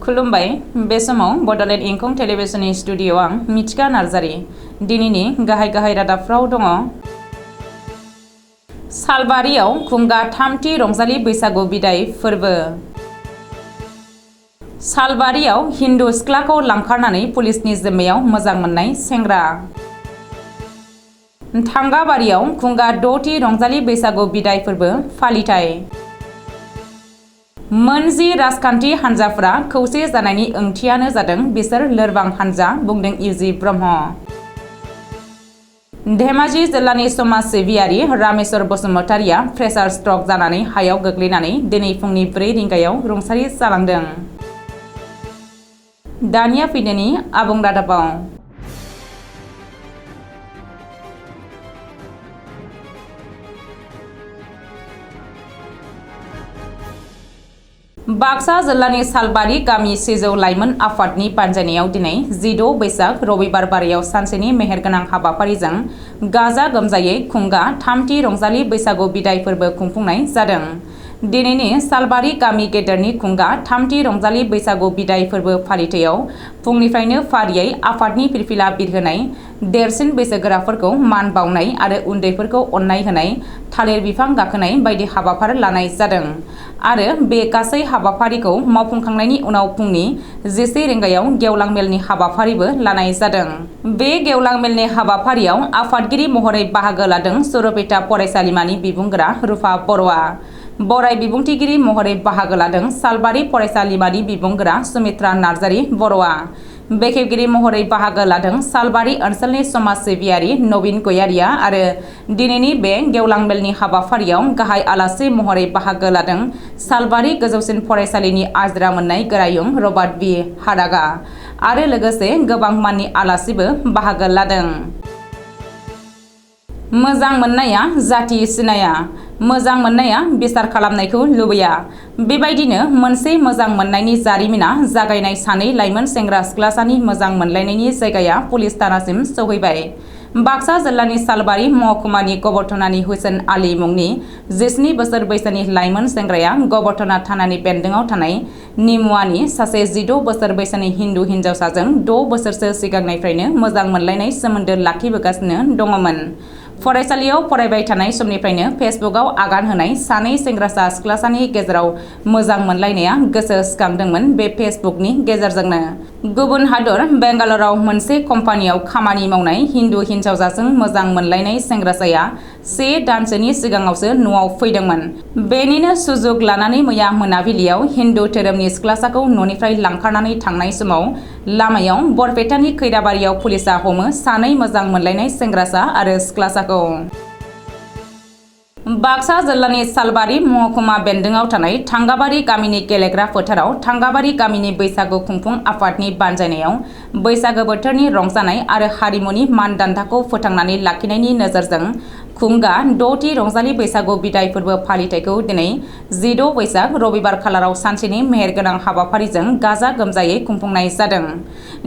खुलुमबाय बे समाव बडोलेण्ड इंखं टेलिभिजननि स्टुडिअ आं मिथिका नार्जारी दिनैनि गाहाय रादाबफ्राव दङ। सालबारियाव खुंगा थामथि रंजालि बैसागु बिदाय फोरबो। सालबारियाव हिन्दु सिख्लाखौ लांखारनानै पुलिसनि जिम्मायाव मोजां मोननाय सेंग्रा। थांगाबारियाव खुंगा द'थि रंजालि बैसागु बिदाय फोरबो फालिथाय। मोनजि राजखान्थि हान्जाफोरा खौसे जानायनि ओंथियानो जादों बिसोर लोरबां हान्जा, बुंदों इउजि ब्रह्म। धेमाजि जिल्लानि समाज सिबियारि रामेश्वर बसुमतारिया प्रेसार स्ट्रक जानानै हायाव गोग्लैनानै दिनै फुंनि 4 रिंगायाव रुंसारि जालांदों। दानिया फैदोनि आबुं रादाबाव। बाक्सा जिल्लानि सालबारि गामि सिजौ लाइमोन आफादनि बानजायनायाव दिनै 16 बैसाग रबिबार बारायाव सानसेनि मेहेरगोनां हाबाफारिजों गाजा गोमजायै खुंगा थामथि रंजालि बैसागु बिदाय फोरबो खुंफुंनाय जादों। दिनैनि सालबारि गामि गेदेरनि खुंगा थामथि रंजालि बैसागु बिदाय फोरबो फालिथायाव फुंनिफ्रायनो फारियै आफादनि फिरफिला बिरहोनाय, देरसिन बैसोगोराफोरखौ मान बावनाय आरो उन्दैफोरखौ अननाय होनाय, थालिर बिफां गाखोनाय बायदि हाबाफारि लानाय जादों आरो बे गासै हाबाफारिखौ मावफुंखांनायनि उनाव फुंनि 11 रिंगायाव गेवलां मेलनि हाबाफारिबो लानाय जादों। बे गेवलां मेलनि हाबाफारियाव आफादगिरि महरै बाहागो लादों सुरुपेटा फरायसालिमानि बिबुंगोरा रुफा बर'आ। बराय बिबुंथिगिरि महरै बाहागो लादों सालबारि फरायसालिमानि बिबुंगोरा सुमित्रा नार्जारी बर'आ। बेखेवगिरि महरै बाहागो लादों सालबारि ओनसोलनि समाज सिबियारि नवीन गयारिया आरो दिनैनि बे गेवलां मेलनि हाबाफारियाव गाहाय आलासि महरै बाहागो लादों सालबारि गोजौसिन फरायसालिनि आजिरा मोननाय गोरायुं रबार्ट बि हादागा आरो लोगोसे गोबां माननि आलासिबो बाहागो लादों। मोजां मोननाया जाति सिनाया, मोजां मोननाया बिसार खालामनायखौ लुबैया। बेबायदिनो मोनसे मोजां मोननायनि जारिमिना जागायनाय सानै लाइमोन सेंग्रा सिख्लासानि मोजां मोनलायनायनि जायगाया पुलिस थानासिम सौहैबाय। बाक्सा जिल्लानि सालबारि महकुमानि गबरथनानि हुसेन आली मुंनि 19 बोसोर बैसोनि लाइमोन सेंग्राया गबरथना थानानि बेन्दोंआव थानाय निमुवानि सासे 16 बोसोर बैसोनि हिन्दु हिन्जावसाजों 6 बोसोरसो सिगांनिफ्रायनो मोजां मोनलायनाय सोमोन्दो लाखिबोगासिनो दङमोन। फरायसालियाव फरायबाय थानाय समनिफ्रायनो फेसबुकआव आगान होनाय सानै सेंग्रासा सिख्लासानि गेजेराव मोजां मोनलायनाया गोसो सिखांदोंमोन बे फेसबुकनि गेजेरजोंनो। गुबुन हादर बेंगालराव मोनसे कम्पानियाव खामानि मावनाय हिन्दु हिन्जावसाजों मोजां मोनलायनाय सेंग्रासाया 1 दानसोनि सिगाङावसो न'आव फैदोंमोन। बेनिनो सुजुग लानानै मैया मोनाबिलियाव हिन्दु धोरोमनि सिख्लासाखौ न'निफ्राय लांखारनानै थांनाय समाव लामायाव बरपेटानि खैराबारियाव पुलिसा हमो सानै मोजां मोनलायनाय सेंग्रासा आरो सिख्लासाखौ। बाक्सा जिल्लानि सालबारि महकुमा बेन्दोंआव थानाय थांगाबारि गामिनि गेलेग्रा फोथाराव थांगाबारि गामिनि बैसागु खुंफुं आफादनि बानजायनायाव बैसागो बोथोरनि रंजानाय आरो हारिमुनि मानदान्दाखौ फोथांनानै लाखिनायनि नोजोरजों खुंगा 6थि रंजालि बैसागु बिदाय फोरबो फालिथायखौ दिनै 16 बैसाग रबिबार खालाराव सानसेनि मेहेरगोनां हाबाफारिजों गाजा गोमजायै खुंफुंनाय जादों।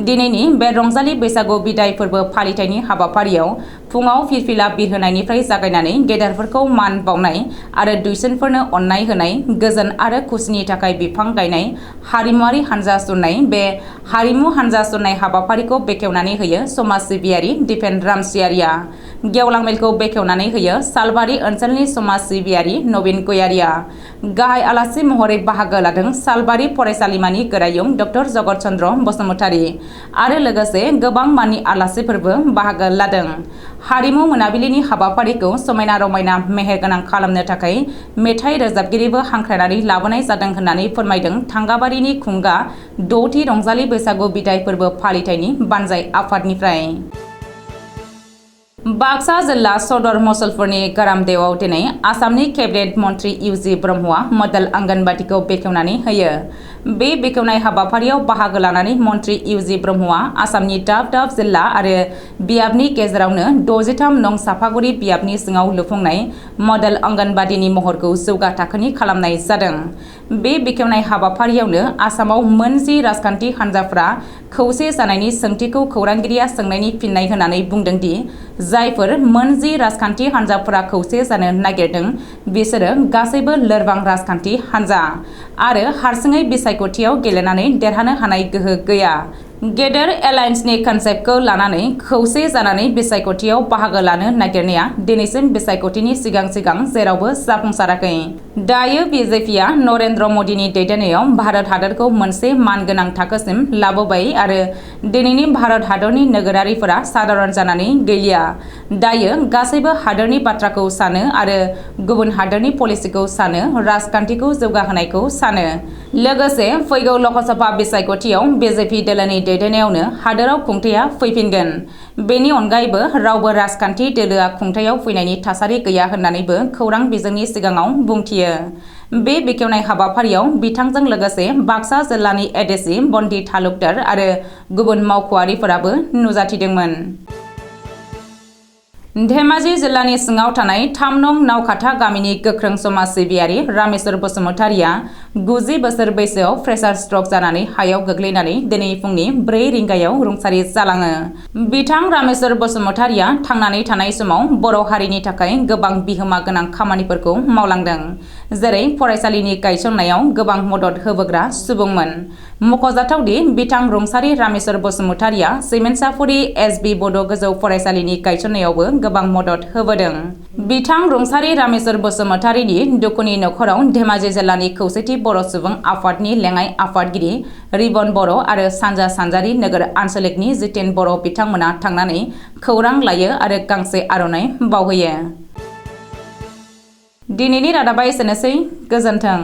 दिनैनि बे रंजालि बैसागु बिदाय फोरबो फालिथायनि हाबाफारियाव फुङाव फिरफिला बिरहोनायनिफ्राय जागायनानै गेदेरफोरखौ मान बावनाय आरो दुइसिनफोरनो अननाय होनाय, गोजोन आरो खुसिनि थाखाय बिफां गायनाय, हारिमुआरि हानजा सुरनाय। बे हारिमु हानजा सुरनाय हाबाफारिखौ बेखेवनानै होयो समाज सिबियारि दिपेन रामसियारिया। गेवलां मेलखौ बेखेवनानै होयो सालबारि ओनसोलनि समाज सिबियारि नवीन गयारिया। गाहाय आलासि महरै बाहागो लादों सालबारि फरायसालिमानि गोरायुं डक्टर जगत चन्द्र बसुमतारी आरो लोगोसे गोबां माननि आलासिफोरबो बाहागो लादों। हारिमु मोनाबिलिनि हाबाफारिखौ समायना रमायना मेहेरगोनां खालामनो थाखाय मेथाइ रोजाबगिरिबो हांख्रायनानै लाबोनाय जादों होननानै फोरमायदों थांगाबारिनि खुंगा 6थि रंजालि बैसागु बिदाय फोरबो फालिथायनि बानजाय आफादनिफ्राय। बाक्सा जिल्ला सदर मसलपुरनि गारामदेवआव दिनै आसामनि केबिनेट मन्त्रि इउजि ब्रह्मआ मडेल आंगनबादिखौ बेखेवनानै होयो। बे बेखेवनाय हाबाफारियाव बाहागो लानानै मन्त्रि इउजि ब्रह्मआ आसामनि दाब दाब जिल्ला आरो बियाबनि गेजेरावनो 63 नं साफागुरि बियाबनि सिङाव लुफुंनाय मडेल आंगनबादिनि महरखौ जौगा थाखोनि खालामनाय जादों। बे बेखेवनाय हाबाफारियावनो आसामाव मोनजि राजखान्थि हान्जाफोरा खौसे जानायनि सोंथिखौ खौरांगिरिया सोंनायनि फिननाय होनानै बुंदों दि जाय जायफोर मोन 10 राजखान्थि हान्जाफोरा खौसे जानो नागिरदों बिसोरो गासैबो लोरबां राजखान्थि हान्जा आरो हारसिङै बिसायख'थियाव गेलेनानै देरहानो हानाय गोहो गैया। गेदेर एलायन्सनि कनसेप्टखौ लानानै खौसे जानानै बिसायख'थियाव बाहागो लानो नागिरनाया दिनैसिम बिसायख'थिनि सिगां जेरावबो जाफुंसाराखै। दायो बिजेपिआ नरेन्द्र मदिनि दैदेननायाव भारत हादरखौ मोनसे मानगोनां थाखोसिम लाबोबाय आरो दिनैनि भारत हादरनि नोगोरारिफोरा साधारन जानानै गैलिया। दायो गासैबो हादरनि बाथ्राखौ सानो आरो गुबुन हादरनि पलिसिखौ सानो, राजखान्थिखौ जौगाहोनायखौ सानो। लोगोसे फैगौ लकसभा बिसायख'थियाव बिजेपि दोलोनि दैदेननायावनो हादोराव खुंथाया फैफिनगोन। बेनि अनगायैबो रावबो राजखान्थि दोलोआ खुंथायाव फैनायनि थासारि गैया होननानैबो खौरां बिजोंनि सिगाङाव बुंथियो। बे बेखेवनाय हाबाफारियाव बिथांजों लोगोसे बाक्सा जिल्लानि एडिसि बन्दी तालुकदार आरो गुबुन मावख'आरिफोराबो नुजाथिदोंमोन। धेमाजि जिल्लानि सिङाव थानाय 3 नं नावखाथा गामिनि गोख्रों समाज सिबियारि रामेश्वर बसुमतारिया 90 बोसोर बैसोआव प्रेसार स्ट्रक जानानै हायाव गोग्लैनानै दिनै फुंनि 4 रिंगायाव रुंसारि जालाङो। बिथां रामेश्वर बसुमतारिया थांनानै थानाय समाव बर' हारिनि थाखाय गोबां बिहोमा गोनां खामानिफोरखौ मावलांदों, जेरै फरायसालिनि गायसननायाव गोबां मदद होबोग्रा सुबुंमोन। मख'जाथावदि बिथां रुंसारि रामेश्वर बसुमतारिया सिमेन्साफुरि एसबि बड' गोजौ फरायसालिनि गायसननायावबो गोबां मदद होबोदों। बिथां रुंसारि रामेश्वर बसुमतारिनि दुखुनि नखराव धेमाजि जिल्लानि खौसेथि बर' सुबुं आफादनि लेङाइ आफादगिरि रिबन बर' आरो सानजा सानजारि नोगोर आन्सलिकनि जितेन बर' बिथांमोना थांनानै खौरां लायो आरो गांसे आर'नाइ बावहोयो। दिनैनि रादाबा एसेनोसै, गोजोन्थों।